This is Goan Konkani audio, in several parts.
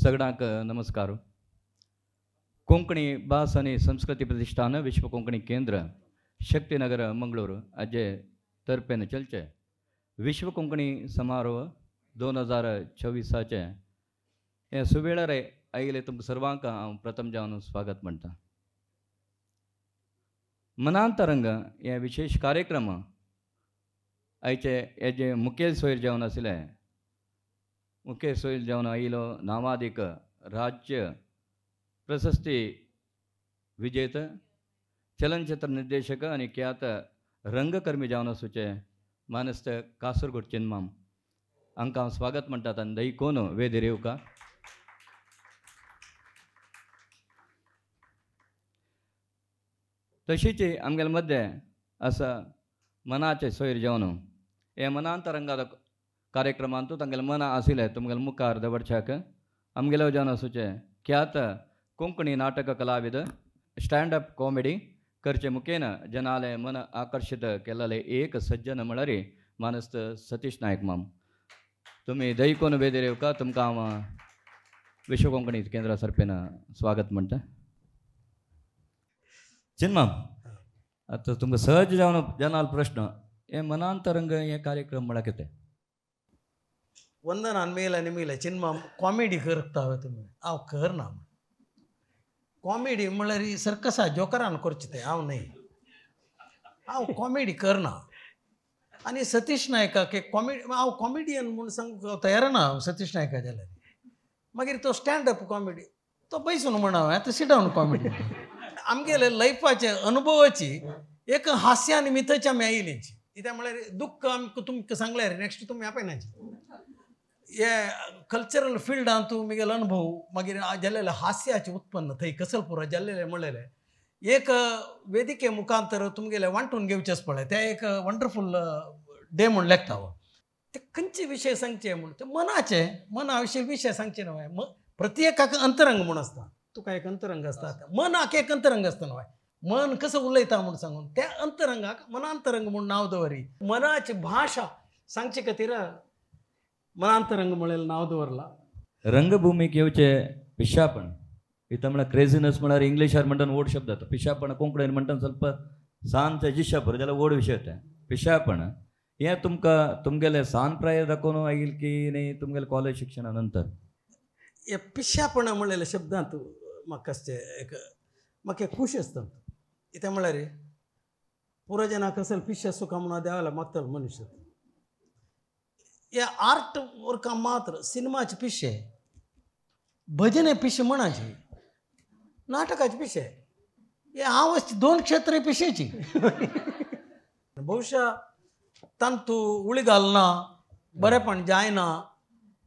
सगळ्यांक नमस्कार. कोंकणी भास आनी संस्कृती प्रतिष्ठान विश्व कोंकणी केंद्र शक्तीनगर मंगळूर हाजे तर्फेन चलचे विश्व कोंकणी समारोह 2024 हे सुवेळार आयिल्ले तुमकां सर्वांक हांव प्रथम जावन स्वागत म्हणटा. मनांतरंग हे विशेष कार्यक्रम आयचे हे जे मुखेल सोयर जावन आशिल्ले मुखेल सोयर जावन आयिल्लो नावादीक राज्य प्रशस्ती विजेत चलनचित्र निर्देशक आनी ख्यात रंगकर्मी जावन आसूचे मानस्त कासरगोड चिन्माम हांकां हांव स्वागत म्हणटात आनी दही कोन वेदीर येवका. तशीच आमगेले मदें आसा मनाचे सोयर जेवन हे मनांतरंगा कार्यक्रमांतू तांगेले मना आशिल्लें तुमगेले मुखार दवरच्याक आमगेले जेवन आसूचे ख्यात कोंकणी नाटक कलाविद स्टँड अप कॉमेडी करचे मुखेन जनाले मन आकर्षित केलेले एक सज्जन म्हळ्यार मानस्त सतीश नायक माम. तुमी दहीकोन वेदीर येवका तुमकां हांव विश्व कोंकणी केंद्रा सरपेन स्वागत म्हणटा. चिन्माम आतां तुमकां सहज जावन जनाल प्रश्न हे मनांतरंग हे कार्यक्रम म्हळ्यार कितें? वंदनान मेल आनी मेले चिन्माम कॉमेडी करता तुमी हांव करना. कॉमेडी म्हळ्यार सर्कसा जोकरान करचें तें हांव न्हय, हांव कॉमेडी करना. आनी सतीश नायकाक एक कॉमेडी हांव कॉमेडियन म्हूण सांगूंक तयार ना सतीश नायका जाल्यार. मागीर तो स्टँड अप कॉमेडी तो बैसून म्हणा आतां सिट डावन कॉमेडी. आमगेले लायफाचे अनुभवाची एक हास्य आनी मिथची आमी आयिल्लीची. कित्याक म्हळ्यार दुख्ख आमकां तुमकां सांगल्यार नेक्स्ट तुमी आपयनाची. हे कल्चरल फिल्डांत तूं मुगेलो अनुभव मागीर जाल्लेले हास्याचें उत्पन्न थंय कसलपुरा जाल्लेलें म्हणलेलें एक वेदिके मुखांतर तुमगेलें वांटून घेवचेंच पळय तें एक वंडरफूल डे म्हूण लेखता हांव. ते खंयचे विशय सांगचे म्हूण ते मनाचे मना विशय विशय सांगचे न्हय. प्रत्येकाक अंतरंग म्हूण आसता, तुका एक अंतरंग आसता, मनाक एक अंतरंग आसता न्हय. मन कसो उलयता म्हूण सांगून त्या अंतरंगाक मनांतरंग म्हूण नांव दवरी. मनाची भाशा सांगचे खातीर मनांतरंग म्हणलें नांव दवरलां. रंगभूमीक येवचे पिशापण इथं म्हळ्यार क्रेझिनस म्हळ्यार इंग्लिशार म्हणटान ओड शब्द जाता. पिशापण कोंकणीन म्हणटान ಸ್ವಲ್ಪ सान जिशापर जाल्यार ओड विशय येता. पिशापण हें तुमकां तुमगेलें सान प्राय दाखोवन आयल की न्ही तुमगेलें कॉलेज शिक्षणा नंतर? हे पिशापण म्हणलेल्या शब्दांत म्हाका एक म्हाका खूश आसता. कित्याक म्हळ्यार पुरो जना कसल पिशे सुखा म्हणून देवाला मागतलो मनुष्य. हे आर्ट वर्का मात्र सिनेमाचे पिशे, भजने पिशे म्हणाचे, नाटकाचे पिशे, हे हांव दोन क्षेत्र पिशेची. बहुशा तांतू उळी घालना बरेपण जायना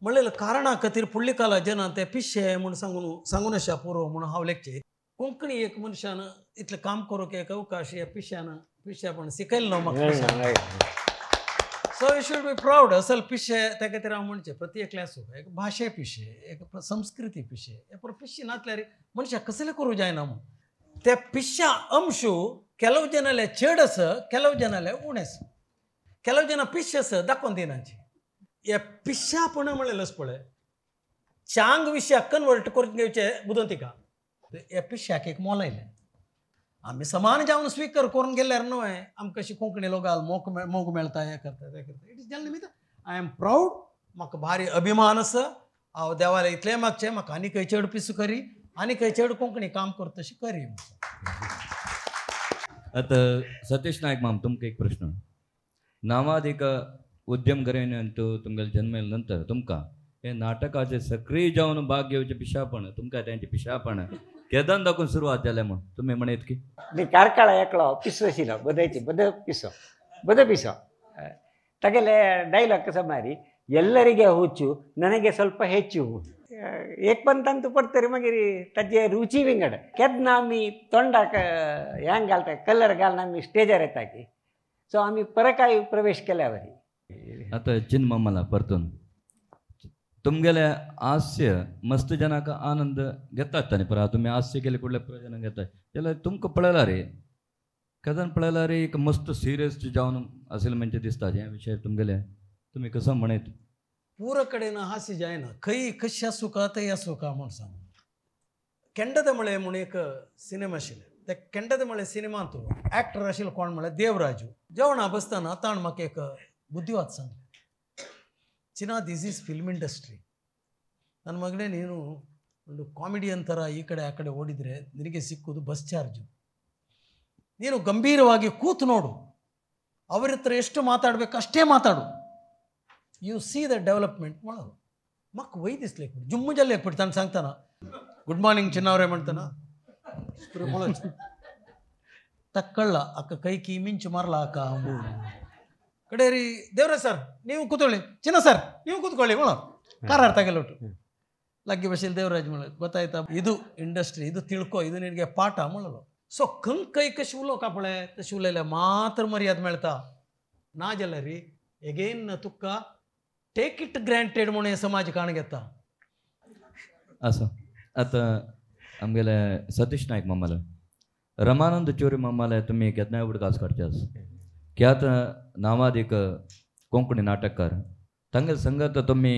म्हणलेले कारणा खातीर फुडली काला जना ते पिशे म्हूण सांगून सांगून अशा पुरो म्हणून हांव लेखचे. कोंकणी एक मनशान इतलें काम करूंक एक अवकाश ह्या पिश्यान पिश्यापण शिकयलें ना म्हाका. So you should be proud. असल पिशे त्या खातीर हांव म्हणचें प्रत्येक आसूं एक भाशे पिशे, एक संस्कृती पिशे, हे पुरो पिशे नासल्यार मनशाक कसलें करूं जायना म्हूण. त्या पिश्या अंशू केलव जनाले चड आसा, केलव जनाले उणें आसा, केलव जना पिशे आसा दाखोवन दिनाची. हे पिश्यापण म्हणलेलें पळय चांग विशयाक कन्वर्ट करून घेवचें बुदंतिका ह्या पिश्याक एक मोल आयलें. आमी समान जावन स्विकार करून गेल्यार न्हय आमकां अशी कोंकणी लोकांक मोग मोग मेळटा हें करता तें करता. It is जालें निमित्त I am proud. म्हाका भारी अभिमान आसा. हांव देवाले इतलें मागचें म्हाका आनी खंय चड पिसू करी आनी खंय चड कोंकणी काम करता तशी करी. आतां सतीश नायक माम तुमकां एक प्रश्न. नावादीक उद्यम घराण्यान तुमगेले जन्म नंतर तुमकां हे नाटकाचे सक्रीय जावन भाग घेवचें पिशापण तुमकां तेंचें पिशापण केदन दाखोवन सुरवात जाल्या म्हूण तुमी म्हणत की? न्ही कार्कळा एकलो पिसो आशिल्लो बदयची बद पिसो बद पिसो तागेले ಡೈಲಾಗ್ ಕಸ ಮಾರಿ ಎಲ್ಲರಿಗೆ ಹುಚ್ಚು ನನಗೆ ಸ್ವಲ್ಪ ಹೆಚ್ಚು. एक पण तांतू पडतरी मागीर ताजे रुची विंगड. केन्ना आमी तोंडाक हें घालता कलर घालून आमी स्टेजार येता की सो आमी परकाय प्रवेश केल्या वरी. आतां चिन्मामाला परतून तुमगेले हास्य मस्त जनाक आनंद घेतात आनी परत तुमी हास्य केले कुठल्या प्रयोजनाक घेतात जाल्यार तुमकां पळयला रे केदन पळयला रे एक मस्त सिरियस जावन असेल म्हणजे दिसता हे विशय तुमगेले तुमी कसो म्हणत? पूरा कडेन हास्य जायना खंय कशी आसूं का थंय आसूं का म्हूण सांग. केंडद मळे म्हूण एक सिनेमा आशिल्ले, त्या केंडद मळे सिनेमांत एक्टर आशिल्लो कोण म्हळ्यार देवराजू. जेवणा बसतना ताण म्हाका एक बुद्धिवाद सांगले, Chinna this is film industry, ನನ್ನ ಮಗನೇ ನೀನು ಒಂದು ಕಾಮಿಡಿಯನ್ ಥರ ಈ ಕಡೆ ಆ ಕಡೆ ಓಡಿದರೆ ನಿನಗೆ ಸಿಕ್ಕುವುದು ಬಸ್ ಚಾರ್ಜು. ನೀನು ಗಂಭೀರವಾಗಿ ಕೂತು ನೋಡು, ಅವರ ಹತ್ರ ಎಷ್ಟು ಮಾತಾಡಬೇಕು ಅಷ್ಟೇ ಮಾತಾಡು, ಯು ಸಿ the development ಮಾಡೋದು. ಮಕ್ ವೈದಿಸ್ಲಿಕ್ಕೆ ಜುಮ್ಮು ಜಲ್ಲಿ ಹಾಕ್ಬಿಟ್ಟು ತಾನು ಸಾಂಗ್ತಾನ ಗುಡ್ ಮಾರ್ನಿಂಗ್ ಚಿನ್ನವರೇ ಮಾಡ್ತಾನ ತಕ್ಕಳ್ಳ ಅಕ್ಕ ಕೈ ಕೀ ಮಿಂಚು ಮರಲ ಅಕ್ಕ ಅಂಬು ಕಡೆ ರೀ ದೇವರಾಜ್ ಸರ್ ನೀವು ಕೂತ್ಕೊಳ್ಳಿ, ಚಿನ್ನ ಸರ್ ನೀವು ಕೂತ್ಕೊಳ್ಳಿ ಮೊಳ ಕಾರಾರ್ ತಗಲೊಟ್ಟು ಲಗ್ಗಿ ಬಶೀಲ್ ದೇವರಾಜ್ ಮೊಳ ಗೊತ್ತಾಯ್ತಾ ಇದು ಇಂಡಸ್ಟ್ರಿ, ಇದು ತಿಳ್ಕೊ, ಇದು ನಿನಗೆ ಪಾಠ ಮೊಳಲು. ಸೊ ಕಂಕೈಕ ಶಿವಲೋ ಕಾಪಳೆ ಶಿವಲೆಲ್ಲ ಮಾತ್ರ ಮರ್ಯಾದ ಮೇಳ್ತಾ ನಾಜಲ್ಲ ರೀ ಎಗೇನ್ ತುಕ್ಕ ಟೇಕ್ it granted ಮೊಣೆ ಸಮಾಜ ಕಾಣಗೆತ್ತ. असो आतां आमगेले सतीश नायक मामाले रमानंद चोरी मामाले तुमी केन्नाय उडकास काडचे आसा की आतां नांवादीक कोंकणी नाटककार तांगेले संगत तुमी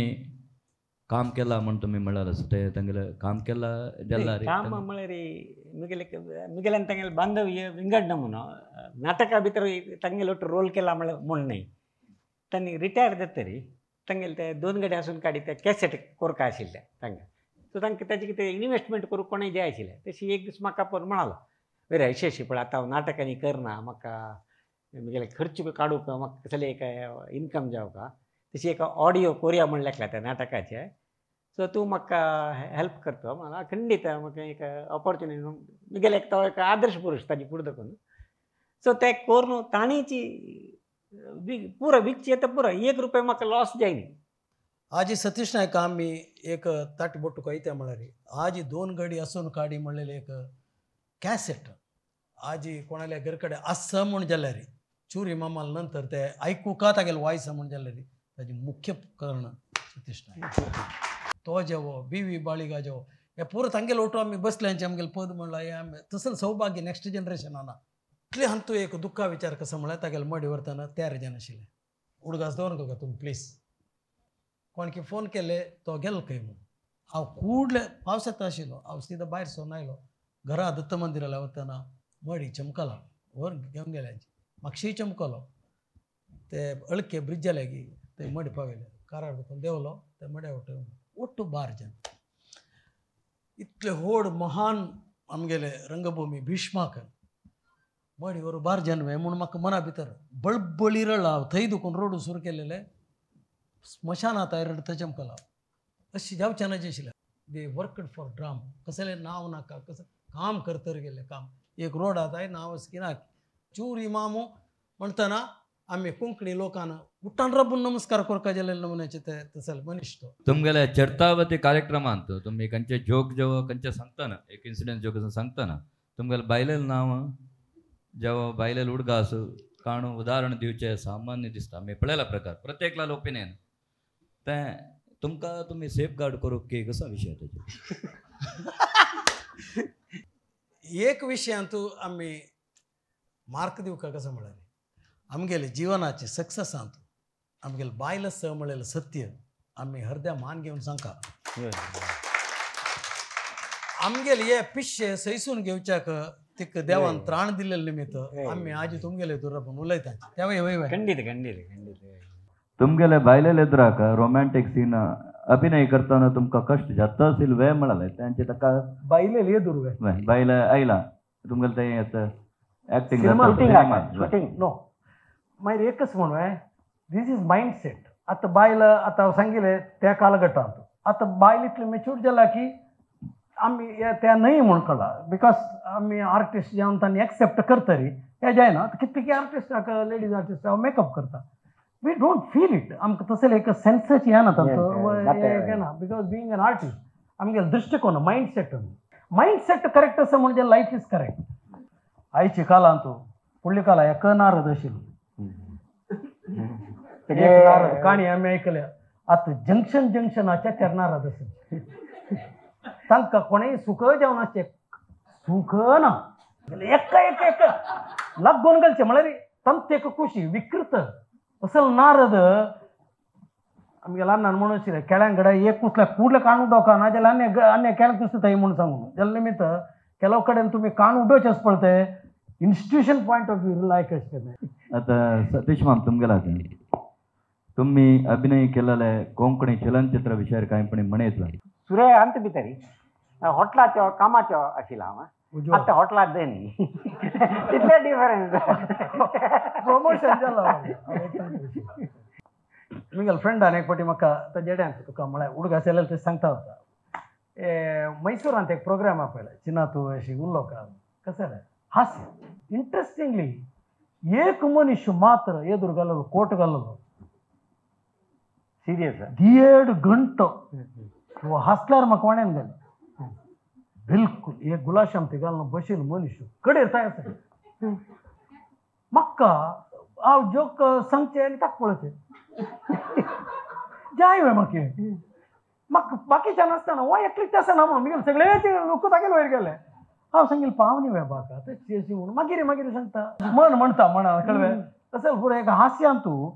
काम केलां म्हूण तुमी म्हणलां आसा, तें तांगेलें काम केलां जाल्यार काम म्हळ्यार मिगेले मिगेल्यान तांगेले बांधव्य विंगड नमुनो नाटका भितर तांगेले ಒಟ್ಟು ರೋಲ್ केला म्हळ्यार म्हूण न्हय. तांणी रिटायर जातरी तांगेले ते दोन गडे आसून काडी ते कॅसेट कोरका आशिल्ले तांकां, सो तांकां ताजे कितें इनवेस्टमेंट करूंक कोणूय जाय आशिल्लें. तशी एक दीस म्हाका पळोवन म्हणालो बरें अशें अशें पळय आतां हांव नाटकांनी करना, म्हाका म्हगेले खर्च काडूंक म्हाका कसलें एक इनकम जावका, तशी एक ऑडियो कोरया म्हण लेखला त्या नाटकाचें, सो तूं म्हाका हेल्प करता म्हाका खंडीत म्हाका एक ऑपॉर्चुनिटी म्हगेले एक तो एक आदर्श पुरूश ताजी फुडें दाखोवन. सो तें करून ताणेची पुरो विकची आतां पुरो एक रुपया म्हाका लॉस जायना. आजी सतीश नायक आमी एक ताट बोटू कयता म्हळ्यार आजी दोन गडी आसून काडी म्हणलेले एक कॅसेट आजी कोणाल्या घर कडेन आसा म्हूण जाल्यार चुरी मामाल नंतर ते आयकूका तागेले वॉयस म्हूण जाल्यार ताजें मुख्य कारण सतीश नायक. तो जेवो बी वी बाळिगा जेवो हे पुरो तांगेले ओटो आमी बसल्यांचे आमगेले पद म्हणलां हें आमी तसलें सौभाग्य नेक्स्ट जनरेशनाना. इतलें हांतू एक दुख्खा विचार कसो म्हळ्यार तागेले मडी व्हरतना तयार जायनाशिल्लें. उडगास दवरून का तुमी प्लीज कोणकी फोन केले तो गेलो खंय म्हूण हांव कूडले पावस येता आशिल्लो, हांव सीधा भायर सरून आयलो घरा दत्त मंदिराला वतना मडी चमकला वर घेवन गेल्यांची मागशीय चमकलो ते अळके ब्रिजा लागीं ते मडी पावयले कारार दुखून देंवलो ते मड्या वटेन ಒಟ್ಟು ಬಾರ್ ಜನ. इतले व्हड महान आमगेले रंगभूमी भीष्माक मडी वर बार जन म्हूण म्हाका मना भितर बळबळी रडला हांव थंय दुखून रडूं सुरू केलेले स्मशानात रडता चमकला अशी जावचें ना आशिल्लें. दे वर्कड फॉर ड्राम कसलें नांव नाका कसं काम करतर गेलें काम एक रोडात आहे नांव ना चूरी मामू म्हणटना आमी कोंकणी लोकांना उठान राबून नमस्कार करका जालेले नमुन्याचे ते तसले मनीस तो. तुमगेले चर्तावती कार्यक्रमांत तुमी खंयचे जोक जेव खंयचे सांगतना एक इन्सिडंट जोक सांगतना तुमगेले बायलेले नांव जेव बायलेले उडगास काणू उदाहरण दिवचें सामान्य दिसता आमी पळयला प्रकार प्रत्येकला ओपिनियन तें तुमकां तुमी सेफ गार्ड करूंक की कसो विशय तेजो? एक विशयांतू आमी मार्क दिवका कसो म्हळ्यार आमगेले जिवनाचे सक्सेसांत आमगेले बायल स म्हणलेलें सत्य आमी हरद्या मान घेवन सांगता. आमगेले हे पिश्शे सैसून घेवच्याक तिका देवान त्राण दिल्ले निमित्त आमी आजी तुमगेले दुरापून उलयता तेवय वय वय खंडीत खंडीत खंडीत. तुमगेले बायलेले एದುराक रोमॅन्टिक सीन अभिनय करतना तुमकां कश्ट जाता असेल वे म्हळाले तांचे ताका बायलेले एदुर वे बायले आयला तुमगेले तें आतां एक्टिंग शूटिंग नो मागीर एकच म्हणूं this is mind set. आतां बायल आतां हांव सांगिल्लें त्या कालघटांत आतां बायल इतली मेच्युर जाला की आमी त्या न्हय म्हूण कळ्ळा because आमी आर्टिस्ट जावन तांणी एक्सेप्ट करतरी हें जायना. कितले आर्टिस्टाक लेडीज आर्टिस्ट हांव मेकअप करता we don't feel it आमकां तसलें एक सेन्सच येना तांचो येना because being an artist आमगेलो दृश्टिकोन mind set mind set correct आसा म्हणजे लायफ is correct. आयचे कालांत फुडल्या काला एक नारद आशिल्लो एक नारद काणी आमी आयकल्या आतां जंक्शन जंक्शनाच्या नारद आसा तांकां कोणेय सुख जावन आसचें सुख ना एका एका एका लागून घालचें म्हळ्यार तांचे एक खुशी विकृत असल नारद आमगेले अण्णान म्हणून आशिल्लें केळ्यां कडेन एक कुसल्या कुडले काण उडोवका ना जाल्यार आनी आनी केळें कुसताय म्हणून सांगून जाल्यार निमित्त ಕೆಲವು कडेन तुमी काण उडोवचें पडटा ते इन्स्टिट्यूशन पॉयंट ऑफ व्यू लायक अशें. आतां सतीश माम तुमगेला तुम्ही अभिनय केलेले कोंकणी चलनचित्र विशयार कांय म्हणेतला सुरे अंत भितरी हॉटलाचो कामाचो आशिल्लो हांव आतां हॉटलात न्ही तितले डिफरन्स प्रमोशन जाला. म्हगेल्या फ्रेंडान एक फावटी म्हाका जेड्यान तुका म्हळ्यार उडगास जाल्यार तें सांगता होता मैसूरांत एक प्रोग्राम आपयला चिनातू अशी उल्लोका कसं हास्य इंट्रस्टिंगली एक मनुष्य मात्र एदुर घाललो कोट घाललो सिरियस 1.5 गंटो हसल्यार म्हाका कोणेन गेलें बिलकुल एक गुलाशाम ती घालून बशील मनुष्य कडेर तयार म्हाका हांव जोक सांगचें आनी ताका पळोवचें जाय वे म्हाका म्हाका बाकीच्या नासतना हो एकलीच आसना म्हणून मुगेले सगळे लोक तागेले वयर गेले हांव सांगेल पावनी वे बाका तशी अशी म्हणून मागीर मागीर सांगता मन म्हणटा म्हणा कळ्ळें तशें पुरो एक हास्यान तूं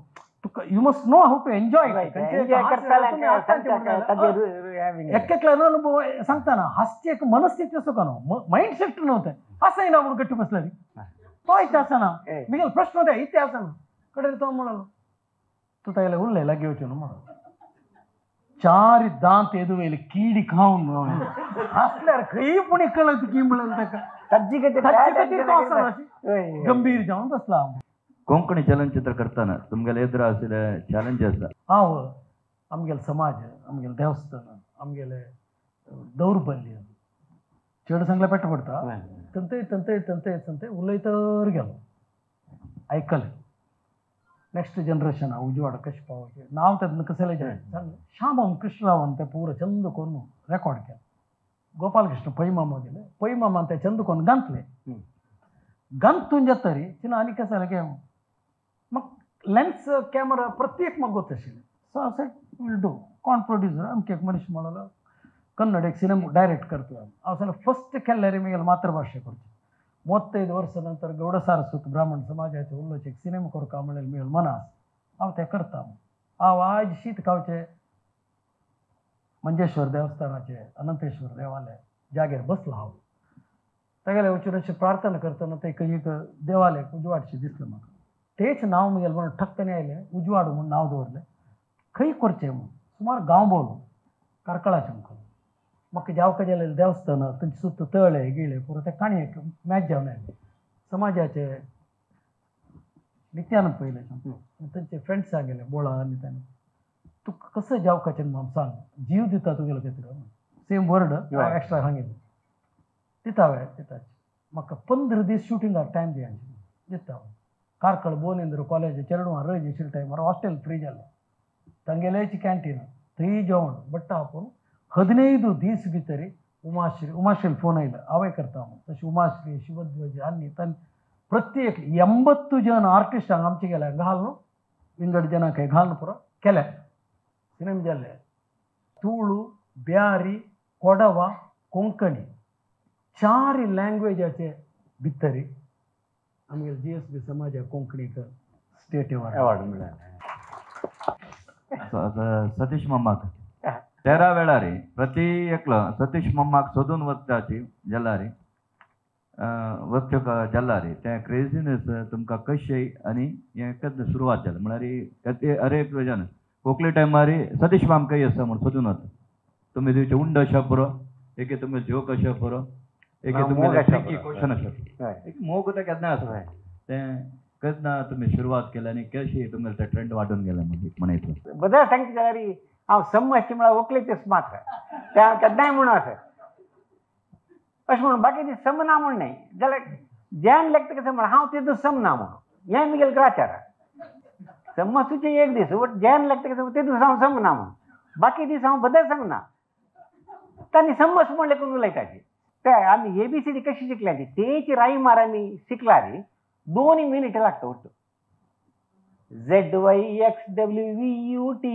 तुका you must know how to enjoy. एकल्यान अनुभव सांगताना हास्य एक मनस्थिती असो का न्हू मायंड सेट न्हू तें आसय ना म्हणून गट्टी बसलेली तो इथे आसना मुगेलो प्रश्न ते इथे आसना कडेन तो म्हणलो तूं तागेले उरले लागीं वचून म्हणून चार दांत एदुवेले कीडी खावन हसल्यार खंय पूण कळत की म्हणलें ताका गंभीर जावन बसला. कोंकणी चलनचित्र करताना तुमगेले एदरा आशिल्ले चॅलेंज आसा. हांव आमगेले समाज आमगेले देवस्थान आमगेले दौर्बल्य चड सांगल्यार पेट पडटा तंतय तंतय तंतय तंतय उलयतर गेलो आयकलें नेक्स्ट जनरेशन उजवाड कशें पावोवचें नांव तेन्ना कसलें सांगलें श्यामम कृष्णरावान तें पुरो चंद करून रेकॉर्ड केलें गोपालकृष्ण पै मामा गेले पै मामान तें चंद करून गांतलें गांतून जातरी चिना आनी कशें जालें काय मग लेन्स कॅमेरा प्रत्येक म्हाका गोत आशिल्लें सो हांव सेट will do कोण प्रोड्युसर अमके एक मनीस म्हणलो कन्नड एक सिनेमा डायरेक्ट करतो हांव सांगलें फस्ट केल्यार म्हगेले मातृभाशा करची 35 वर्सां नंतर गौड सारस्वत ब्राह्मण समाजाचे उलोवचे एक सिनेमा करता म्हणलें म्हगेलें मना हांव तें करता. हांव आज शीत खावचें मंजेश्वर देवस्थानाचे अनंतेश्वर देवालय जागेर बसलो हांव तागेले वचून अशें प्रार्थना करतना ते एक देवालय उजवाडशें दिसलें म्हाका तेच नांव म्हगेलें म्हणून ठक्कने आयलें उजवाड म्हणून नांव दवरलें खंय करचें म्हणून सुमार गांव भोंवलो कार्कळाचें मुखार म्हाका जावका जालें देवस्थान थंयचे सुद्दां तळे गिळे पुरो ते काणयेक मॅच जावन आयलें समाजाचे नित्यानंद पयलें तांचे फ्रेंड्स गेले बोळा आनी तांणी तुका कसं जावकाचें म्हणून सांग जीव दिता तुगेलो खातीर सेम वर्ड एक्स्ट्रा सांगिल्लें दिता वे दिता म्हाका 15 दीस शुटिंगाक टायम दी दिता कार्कळ बोनेंद्र कॉलेज चेडवां रज आशिल्ले टायमार हॉस्टेल फ्री जालें तांगेलेच कॅन्टीन थंय जेवण बट्टा आपोवन 15 दीस भितर उमाश्री उमाश्रील फोन आयलो हांवें करता म्हणून तशें उमाश्री शिवध्वज आनी तांणी प्रत्येक 80 जण आर्टिस्टांक आमचे गेले घालून विंगड जणांक घालून पुरो केले सिनेमा जाले तुळू ब्यारी कोडवा कोंकणी 4 लँग्वेजाचे भितर आमगेले GSB समाजा कोंकणीक स्टेट अवॉर्ड मेळ्ळा. सतीश मामाक 13 वेळार प्रति एकलो सतीश मामाक सोदून वचपाची जाल्यार वचचो जाल्यार तें क्रेजीनेस तुमकां कशें आनी हें केन्ना सुरवात जालें म्हळ्यार अरे एक जन कोंकणी टायमार सतीश माम खंय आसा म्हूण सोदून वता तुमी दिवचे उंड अशा पुरो एके तुमी जोक अशा पुरो एके तुमी ट्रिकी क्वेश्चन अशा एक मोग तें केन्ना आसा तें केन्ना तुमी सुरवात केली आनी कशी तुमगेलें तें ट्रेंड वाडून गेलें म्हणून बदल सांगता जाल्यार हांव समजचें म्हळ्यार व्हंकलेचें मात्र तें हांव केन्नाय म्हणून आसा अशें म्हणून बाकी ती समना म्हूण न्हय जाल्यार ज्यान लेखता कशें म्हण हांव तेदूं समना म्हणून हें म्हगेलें ग्राचार समजचें एक दीस बट ज्यान लेखता कशें ते दीस हांव समना म्हणून बाकी दीस हांव बदल सांगना तांणी समज म्हण लेखून उलयताची ते आमी ABCD कशी शिकल्या ती तेच रायमार आमी शिकला रे 2 मिनिटां लागता उठ्ठो Z Y X W V U T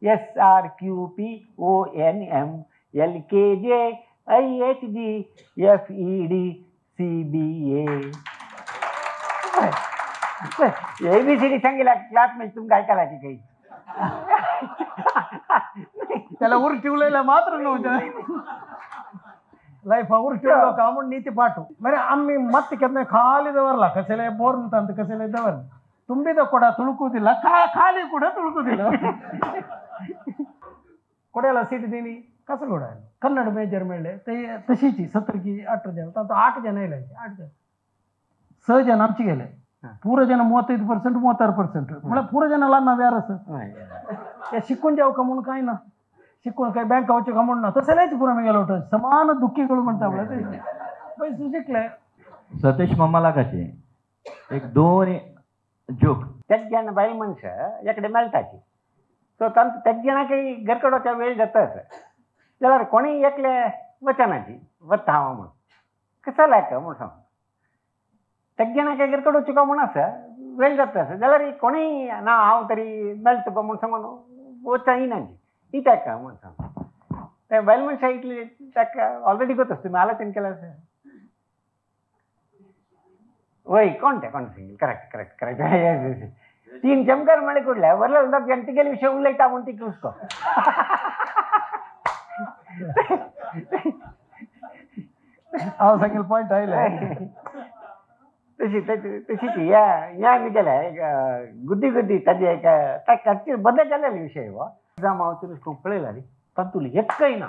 S R Q P O N M L K J I H G F E D C B A ABCD सांगितलं क्लासमेट तुमकां आयकला की काही त्याला उरटी उलयला मात्र न्हू ಲೈಫ್ ಅವ್ರು ಕೇಳಬೇಕು ಅವನು ನೀತಿ ಪಾಠ ಮರೆ ಅಮ್ಮಿ ಮತ್ತೆ ಕೆಂದ ಖಾಲಿ ದವರಲ್ಲ ಕಸಲೆ ಬೋರ್ ಅಂತ ಕಸಲೆ ದವರ್ ತುಂಬಿದ ಕೊಡ ತುಳುಕುವುದಿಲ್ಲ, ಖಾಲಿ ಕೂಡ ತುಳುಕುವುದಿಲ್ಲ. ಕೊಡೆಯಲ್ಲ ಸೀಟಿದ್ದೀನಿ ಕಸಗೋಡ ಕನ್ನಡ ಮೇಜರ್ ಮೇಲೆ ತಶೀಚಿ ಸತ್ತರ್ಕಿ 8 ಜನ ತಂತು 8 ಜನ ಇಲ್ಲ 8 ಜನ 6 ಜನ ಅಮ್ಚಿಗೆಲೆ ಪೂರ ಜನ 35% 36% ಮಳೆ ಪೂರ ಜನ ಅಲ್ಲ ನಾವು ಯಾರ ಸರ್ ಶಿಕ್ಕುಂಜ ಅವು ಕಮ್ಮುನ್ ಕಾಯಿನ शिकून काही बँक वचूं का म्हणून तसलेच पुरा गेलो होतं समान दुःखी म्हणता पैसे शिकले. सतीश मामाला कशे एक दोन जोक तेज्जान बायल मनश एकडे मेळटाची सो तांकां तेज्जानाकय घरकडे वेळ जाता जाल्यार कोणीय एकले वचनाची वता हांव म्हणून कसो लायक म्हूण सांग तेज्जानाकय घरकडे वचूं म्हूण आसा वेळ जाता जाल्यार कोणीय ना हांव तरी मेळटा तुका म्हूण सांगून वचा येनाची ती ताका म्हूण सांग ते बायल मनशां इतली ताका ऑलरेडी गोत आसता तुमी आलोचन केला आसा वय कोण ते कोण सिंगल करेक्ट करेक्ट करेक्ट तीन चमकार म्हळ्यार कुडले वरले जण तिगेले विशय उलयता म्हूण ती हुस्को हांव सांगेल पॉयंट आयले तशी तशी ती ह्या ह्या आमी गेले गुद्दी गुद्दी ताजे एक ताका बदल जालेले विशय हो. एग्जाम हांव तुमी पळयला न्ही तातूंत एकय ना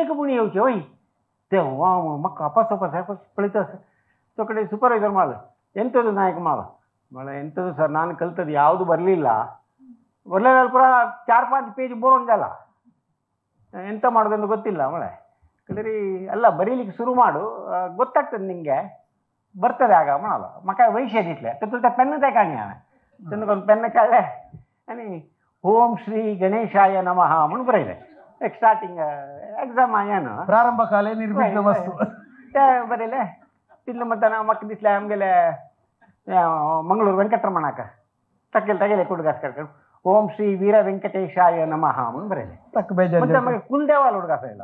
एक म्हूण येवचें वय ते वा म्हाका अपास अपास पळयता आसा तो ಕಡೆ ಸೂಪರ್ವೈಸರ್ ಮಾಡ ಎಂಥದ್ದು ನಾಯಕ ಮಾಡ ಮಾಡ ಎಂಥದ್ದು ಸರ್ ನಾನು ಕಲ್ತದ್ದು ಯಾವುದು ಬರಲಿಲ್ಲ ಬರಲಿಲ್ಲ ಪೂರ 4-5 ಪೇಜ್ ಬೋರೋಂದಲ್ಲ ಎಂತ ಮಾಡೋದಂತ ಗೊತ್ತಿಲ್ಲ ಮಳೆ ಕಲರಿ ಅಲ್ಲ ಬರೀಲಿಕ್ಕೆ ಶುರು ಮಾಡು ಗೊತ್ತಾಗ್ತದೆ ನಿಮಗೆ ಬರ್ತದೆ ಆಗ ಮಾಡಲ್ಲ ಮಕ್ಕ ವಯಸ್ಸು ತುಲ್ತ ಪೆನ್ ತೇಕಾಣಿ ಒಂದು ಪೆನ್ ಕಳ್ಳೆ आणि ಓಂ ಶ್ರೀ ಗಣೇಶಾಯ ನಮಃ म्हणून ಬರೆಯಲೆ ಸ್ಟಾರ್ಟಿಂಗ್ ಎಕ್ಸಾಮ್ ಏನು ಪ್ರಾರಂಭ ಕಾಲೇ ನಿರ್ವಿಘ್ನ ವಸ್ತು ते बरयले तितले म्हणटाना म्हाका दिसलें आमगेले मंगळूर वेंकटरमणाक तकेल तगेले कुडगासकर ओम श्री वीर वेंकटेशाय नमः म्हणून बरयलें. तक बेजार ಮತ್ತೆ ನಮಗೆ ಕುಲದೇವ ಹುಡುಗಾಸ ಇಲ್ಲ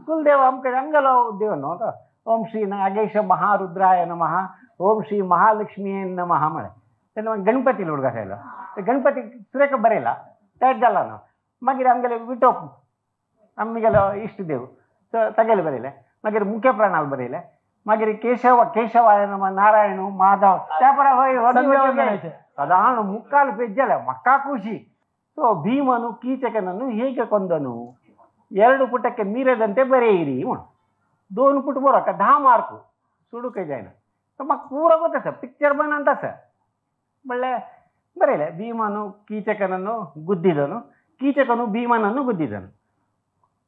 ಕುಲದೇವ ಅಮ್ಕ ಹಂಗಲ್ಲ ದೇವ न्हू ಓಂ ಶ್ರೀ ನಾಗೇಶ ಮಹಾರುದ್ರಾಯ ನಮಃ ಓಂ ಶ್ರೀ ಮಹಾಲಕ್ಷ್ಮಿಯೇ ನಮಃ म्हळें तेन्ना मागीर गणपती ಹುಡುಗಾಸ ಇಲ್ಲ ಗಣಪತಿ ಸುರೇಖ ಬರೆಯಲ್ಲ ತಯಾರು जाला न्हू मागीर आमगेले विटोप आमगेलो इश्ट देव तगेले बरयलें मागीर मुख्य प्राणाल बरयलें मागीर केशव केशवाय नमः नारायण माधव त्या परा सदाण मुक्काल पेज जालें म्हाका ಖುಷಿ. ಸೊ ಭೀಮನು ಕೀಚಕನನ್ನು ಹೇಗೆ ಕೊಂದನು 2 ಪುಟಕ್ಕೆ ಮೀರದಂತೆ ಬರೆಯಿರಿ म्हूण 2 ಪುಟ ಬರೋಕ 10 ಮಾರ್ಕ್ ಸುಡುಕ जायना ಸೊ म्हाका ಪೂರ ಗೊತ್ತ ಪಿಕ್ಚರ್ ಬನ್ ಅಂತ ಸರ್ ಒಳ್ಳೆ ಬರೆಯಲೆ ಭೀಮನು ಕೀಚಕನನ್ನು ಗುದ್ದಿದನು ಕೀಚಕನು ಭೀಮನನ್ನು ಗುದ್ದಿದನು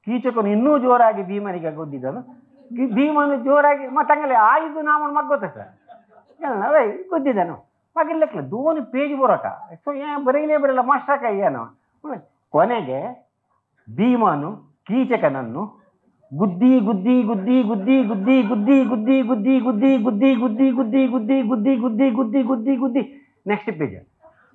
ಕೀಚಕನು ಇನ್ನೂ ಜೋರಾಗಿ ಭೀಮನಿಗೆ ಗುದ್ದಿದನು ಭೀಮನು ಜೋರಾಗಿ ಮತ್ತಂಗಲೆ ಆಯುಧ ನಾಮನ್ ಮಗ ಗೊತ್ತ ಸರ್ ಅವೇ ಗುದ್ದಿದನು ಮಾಗಿರ್ ಲೆಕ್ಕಲ 2 ಪೇಜ್ ಬರೋಕ ಸೊ ಏ ಬರೀಲೇ ಬರಲ್ಲ ಮಾಸ್ಟರ್ ಏನು ಕೊನೆಗೆ ಭೀಮನು ಕೀಚಕನನ್ನು ಗುದ್ದಿ ಗುದ್ದಿ ಗುದ್ದಿ ಗುದ್ದಿ ಗುದ್ದಿ ಗುದ್ದಿ ಗುದ್ದಿ ಗುದ್ದಿ ಗುದ್ದಿ ಗುದ್ದಿ ಗುದ್ದಿ ಗುದ್ದಿ ಗುದ್ದಿ ಗುದ್ದಿ ಗುದ್ದಿ ಗುದ್ದಿ ಗುದ್ದಿ ಗುದ್ದಿ ನೆಕ್ಸ್ಟ್ ಪೇಜ್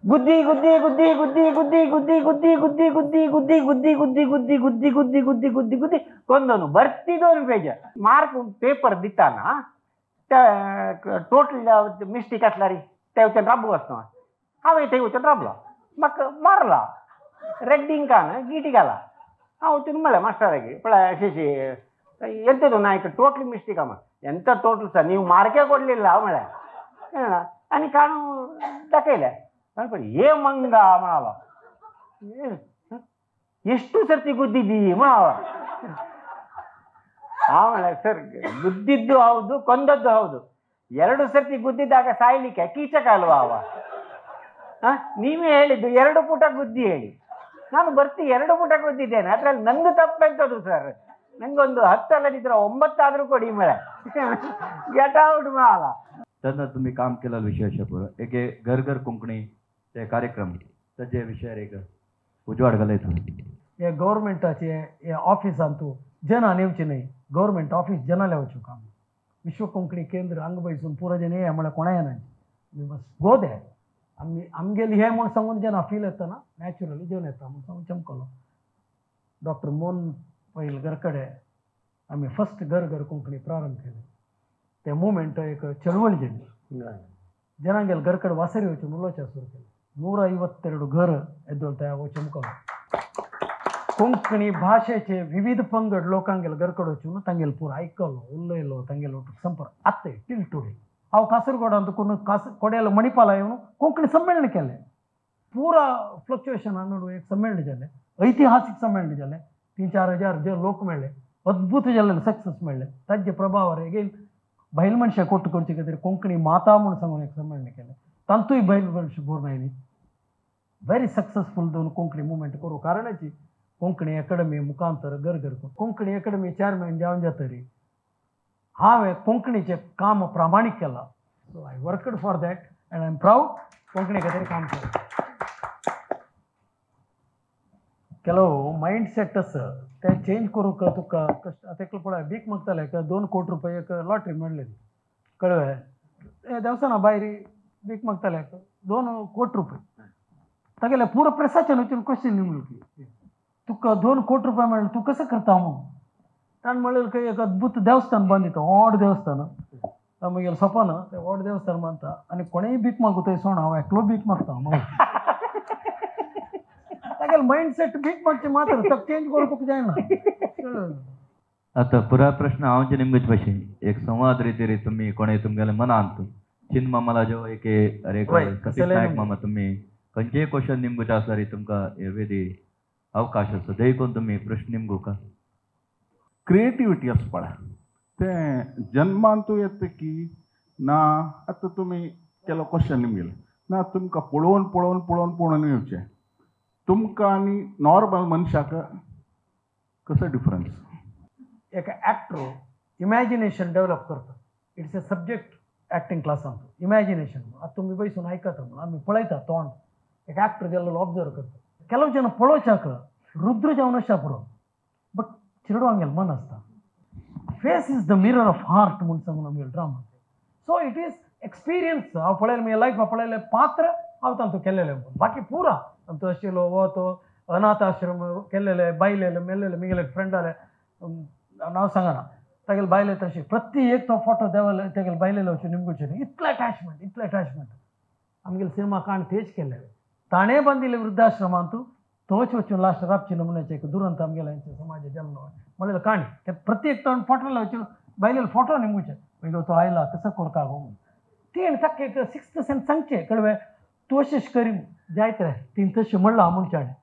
ಗುದ್ದಿ ಗುದ್ದಿ ಗುದ್ದಿ ಗುದ್ದಿ ಗುದ್ದಿ ಗುದ್ದಿ ಗುದ್ದಿ ಗುದ್ದಿ ಗುದ್ದಿ ಗುದ್ದಿ ಗುದ್ದಿ ಗುದ್ದಿ ಗುದ್ದಿ ಗುದ್ದಿ ಗುದ್ದಿ ಗುದ್ದಿ ಗುದ್ದಿ ಗುದ್ದಿ ಕೊಂದನು ಬರ್ತಿ 2 ಪೇಜ್ ಮಾರ್ಕ್ ಪೇಪರ್ ದಿತ್ತಾನ ಟೋಟಲ್ ಮಿಸ್ಟೇಕ್ आसल्यार ते वचून राबू आसता हांवें थंय वचून राबलो म्हाका मारला रेड इंकान गिटी घाला हांव वचून म्हणलें मास्टराक पळय अशें अशें ಎಂಥದ್ದು ನಾಯಕ ಟೋಟ್ಲಿ ಮಿಸ್ಟೇಕ್ ಅಮ್ಮ ಎಂಥ ಟೋಟಲ್ ಸರ್ ನೀವು ಮಾರ್ಕೇ ಕೊಡಲಿಲ್ಲ म्हळ्यार आनी काणू दाखयलें ಏ ಮಂಗ म्हणालो ಎಷ್ಟು ಸರ್ತಿ ಗುದ್ದಿದ್ದೀ म्हणाವ ಹಾಂ म्हळ्यार ಸರ್ ಗುದ್ದಿದ್ದು ಹೌದು ಕೊಂದದ್ದು ಹೌದು 2 ಸರ್ತಿ ಗುದ್ದಿದ್ದಾಗ ಸಾಯ್ಲಿಕ್ಕೆ ಕೀಚಕ ಅಲ್ವಾ ಅವ ಹಾಂ ನೀವೇ ಹೇಳಿದ್ದು 2 ಪುಟ ಗುದ್ದಿ ಹೇಳಿ ನಾನು ಬರ್ತಿ 2 ಪುಟ ಗುದ್ದಿದ್ದೇನೆ ಅದರಲ್ಲಿ ನಂದು ತಪ್ಪೆಂತದ್ದು ಸರ್ ನಂಗೊಂದು 10 ಅಲ್ಲದಿದ್ರೆ 9 ಆದರೂ ಕೊಡಿ ಮೇಲೆ ಗೆಟ್ ಔಟ್ ಮಾಡಲ್ಲ. तेन्ना तुमी काम केला विशय पुरो एक घर घर कोंकणी ते कार्यक्रम ताजे विशयार एक उजवाड घालयता. हे गव्हर्मेंटाचे हे ऑफिसांतू जनान येवचे न्हय गव्हर्मेंट ऑफिस जनाले वचूं काम विश्व कोंकणी केंद्र हांगा बैसून पुरो जन हे म्हळ्यार कोणा येना we must go there आमी आमगेली हे म्हूण सांगून जेन्ना फील येतना नॅचरली जेवन येता म्हूण सांगून चमकलो. डॉक्टर मोहन पैल घरकडे आमी फर्स्ट घर घर कोंकणी प्रारंभ केले ते मुवमेंट एक चळवळ जाली जनांगेल घरकडे वासरी वचून उलोवचें सुरू केलें. 152 घर येदोळ वचूं मुखार कोंकणी भाशेचे विविध पंगड लोकांगेल घरकड वचून तांगेल पूरा आयकलो उलयलो तांगेल संपर्क आत्ते टिल टुडे हांव कासरगोडांत कोण कोड्याल मणिपाला येवन कोंकणी संमेलन केलें पूरा फ्लक्चुएशन नडू एक संमेलन जालें ऐतिहासीक संमेलन जालें 3-4 हजार जे लोक मेळ्ळे अद्भुत जाल्ले सक्सेस मेळ्ळे ताजे प्रभावार एगेन बैल मनशां कोट्ट करचे खातीर कोंकणी माता म्हूण सांगून एक संमेलन केलें तांतूय बैल मनशां भरून आयली व्हेरी सक्सेसफूल दोन कोंकणी मुवमेंट करूं कारणाची कोंकणी अकॅडमी मुखांतर घर घर कोंकणी अकॅडमी चेअरमॅन जावन जातरी हांवें कोंकणीचें काम प्रामाणीक केलां. So I worked for that and I am proud Konkani खातीर काम केलां. ಕೆಲವು ಮೈಂಡ್ ಸೆಟ್ आसा ते चेंज करूंक तुका कश्ट. आतां एकलो पळय भीक मागताले 2 कोटी रुपया एक लॉटरी मेळ्ळेली कळ्ळें देवसाना भायर भीक मागताले 2 कोटी रुपया तागेले पुरो प्रेसाच्यान वचून क्वेश्चन निमलो तुका 2 कोटी रुपया मेळ्ळे तूं कसो करता म्हणून. ताणें म्हणलें खंय एक अद्भुत देवस्थान बांदिता व्हड देवस्थान मागीर सोपन तें व्हड देवस्थान बांदता आनी कोणेय भीक मागू थंय सोण हांव एकलो भीक मागता मागीर तागेले मायंड सेट भीक मागचें मात्र तो चेंज करूंक तुका जायना. आतां पुरा प्रश्न हांव निमगेच भाशेन एक संवाद रितीर तुमी कोणें तुमगेलें मनांत चिन मामाला जो एक अरे सतीश नायक मामा तुमी खंयचेय क्वेश्चन निमगूचे आसल्यार तुमकां हे वेदी अवकाश आसा देखून तुमी प्रश्न निमगू का. क्रिएटिविटी आसपा पळय तें जन्मांतू येता की ना आतां तुमी केलो क्वेश्चन निमगेलें ना तुमकां पळोवन पळोवन पळोवन पळोवन येवचें तुमकां आनी नॉर्मल मनशाक कसो डिफरन्स. एक एक्टर इमॅजिनेशन डेवलप करता. It's a subject acting क्लासांत इमॅजिनेशन. आतां तुमी बसून आयकता म्हणून आमी पळयता तोंड एक एक्टर गेल्लो ऑब्जर्व करता. ಕೆಲವು ಜನ पळोवच्याक रुद्र जावन अशा पुरो बट चेडवांगेल मन आसता. Face is the mirror of heart म्हूण सांगून आमगेलो drama. So it is experience. हांव पळयलें म्हगे लायफ पळयलें पात्र हांव तांतू केल्लेलें बाकी पुरा तांतू आशिल्लो हो तो अनाथ आश्रम केल्लेले बायलेले मेल्लेले म्हगेले फ्रेंडाले नांव सांगना तागेले बायले तशें प्रति एक तो फोटो देवले तागेले बायलेले वचून निमगुचें इतलें अटॅचमेंट इतलें अटॅचमेंट आमगेले सिनेमा काण तेच केल्ले. ताणें बांदिल्ले वृद्धाश्रमांतू तोच वचून लास्ट राबची नमुन्याचें एक दुरंत आमगेले समाज जल्लो म्हणलें काणी ते प्रत्येक ताण फोटो वचून बायलेले फोटो निमगुचें मागीर तो आयला कसो करता गो म्हणून तेणें ताका एक सिक्स्थ सेन्स सांगचें कळ्ळें तूं अशें करी जायत रे तीन तशें म्हणलां म्हूण ताणें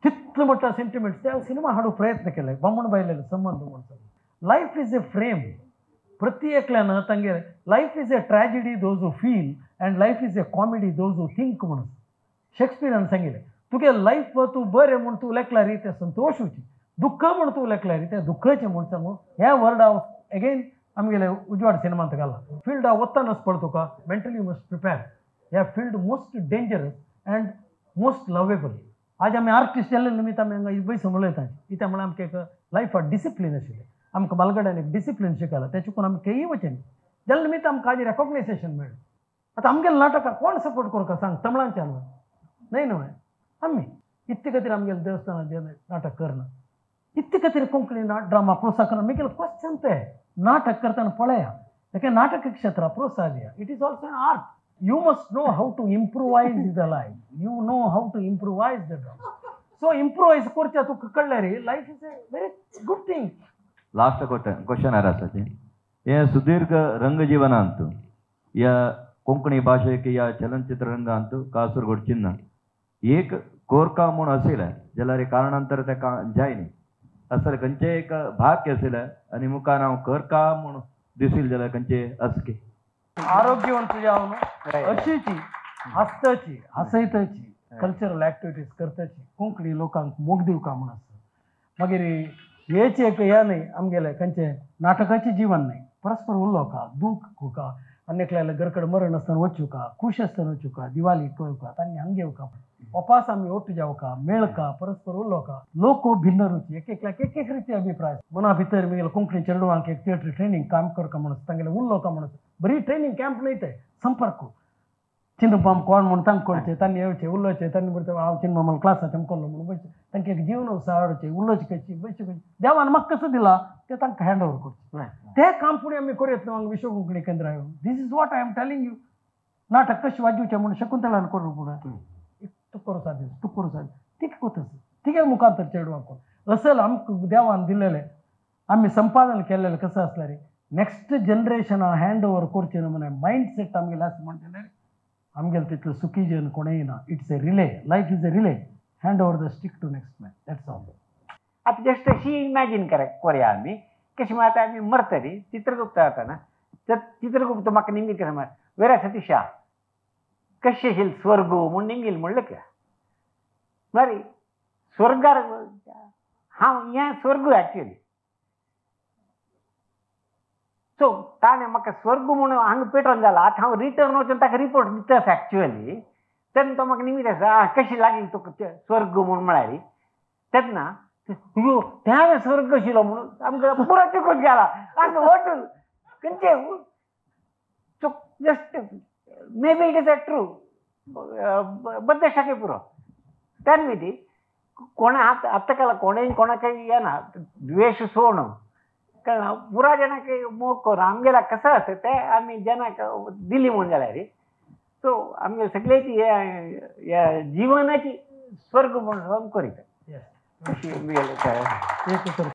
तितलो मोठो सेंटिमेंट्स त्या सिनेमा हाडूंक प्रयत्न केले बामण बायलेले संबंद म्हूण. लायफ is a frame प्रति एकल्यान तांगेले life is a tragedy those who feel and life is a comedy those who think म्हणून शेक्सपियरान सांगिल्लें. तुगे लायफ तूं बरें म्हूण तूं लेखल्यार तें संतोश वची दुख्ख म्हूण तूं लेखल्यार तें दुख्खाचें म्हूण सांगू ह्या वर्ड हांव एगेन आमगेले उजवाड सिनेमांत घाला. फिल्ड वतानच पळ तुका मेंटली you must prepare. ह्या field most dangerous and most lovable. आज आमी आर्टिस्ट जाल्ले निमित्त आमी हांगा बैसून उलयता कित्याक म्हळ्यार आमकां एक लायफाक डिसिप्लीन आशिल्लें आमकां बालगड्यान एक डिसिप्लीन शिकयला तें चुकून आमी खंयी वचें जाल्ले निमित्त आमकां आज रेकोग्नायझेशन मेळ्ळें. आतां आमगेले नाटकाक कोण सपोर्ट करता सांग तमिळांच्यान न्हय न्हय आमी इतले खातीर आमगेले देवस्थानाचें नाटक करना इतले खातीर कोंकणी ड्रामा प्रोत्साहन करना. म्हगेलें क्वेश्चन तें नाटक करतना पळया ताका नाटक क्षेत्राक प्रोत्साहन दिया. It is also an art. You must know how to improvise the life. You know how to improvise the drama. So improvise करच्या तुका कळ्ळें रे life is a very good thing. Last question आसाचे हे सुदीर्घ रंगजीवनांत या कोंकणी भाशेक या चलनचित्र रंगांत कासरगोड चिन्ह एक कोरका म्हूण आशिल्लें जाल्यार कारणांतर तें जायनी असले खंयचें एक भाग्य आशिल्लें आनी मुखार हांव करका म्हूण दिसील जाल्यार खंयचें असके आरोग्यवंत जावन अशीची हासताची हासयताची कल्चरल ऍक्टिविटीज करताची कोंकणी लोकांक मोग दिवका म्हूण आसा. मागीर हेच एक हें न्हय आमगेलें खंयचें नाटकाचें जीवन न्हय परस्पर उलोवका दूख कोका आनी एकल्याले घरकडेन मरण आसतना वचुका खूश आसतना वचुका दिवाळी पळोवका तांणी हांग घेवका उपास आमी ओट्ट जावका मेळका परस्पर उलोवका लोक भिन्न रुची एक एकल्याक एक एक रिती अभिप्राय मना भितर मागीर कोंकणी चेडवांक एक थिएटर ट्रेनींग काम करका म्हणून तांगेलें उलोवका म्हणून बरी ट्रेनींग कॅम्प न्हय तें संपर्क चिन्नमाम कोण म्हूण तांकां कळचें तांणी येवचें उलोवचें तांणी बरें हांव चिन्नमामाल क्लासाचें कल्लो म्हणून बसचें तांकां एक जीवन हाडचें उलोवचें कशी बसचें कशी देवान म्हाका कसो दिला तें तांकां हँड ओवर करचें तें काम फुडें आमी करूं न्हू हांगा विश्व कोंकणी केंद्र येवन. This is what I am telling you. नाटक कशें वाजोवचें म्हूण शकुंतलान करूं फुडें तुक सादी तुक सादी तिका कोतस तिगे मुखार तर चेडवांक असल आमकां देवान दिल्लेलें आमी संपादन केल्लेलें कसं आसलें रे नेक्स्ट जनरेशना हँड ओवर करचें न्हू म्हण मायंड सेट आमगेलें आसा म्हणटलें आमगेलें तितलें सुखी जीवन कोणेय ना. It's a relay, life is a relay, hand over the stick to next man, that's all. आतां जस्ट अशी इमॅजीन करया आमी कशी म्हळ्यार आतां आमी मरतली चित्रगुप्त जाता ना तर चित्रगुप्त म्हाका निमगील कशें म्हळ्यार वेरा सतीशा कशें आशिल्लें स्वर्ग म्हूण निमगील म्हणलें क्या म्हळ्यार स्वर्गार हांव हें स्वर्ग एक्चुअली. सो ताणें म्हाका स्वर्ग म्हूण हांगा पेटोवन जाला आतां हांव रिटर्न वचून ताका रिपोर्ट दिता आसा एक्चुअली. तेन्ना तो म्हाका निमीत आसा कशें लागली तुका स्वर्ग म्हूण म्हळ्यार तेन्ना यो त्या स्वर्ग आशिल्लो म्हणून आमकां पुरो चुकून गेला आमकां वटून खंयचे. So just maybe it is a true बद्द शके पुरो त्यान ती कोणा आतां काल कोणेय कोणाकय येना द्वेश सोडून कारण पुरा जणांक मोग करून आमगेला कसं आसा तें आमी जनाक दिली म्हूण जाल्यार सो आमगे सगळ्याची ह्या जिवनाची स्वर्ग म्हूण करीत. अशी आमगेलें. एक तर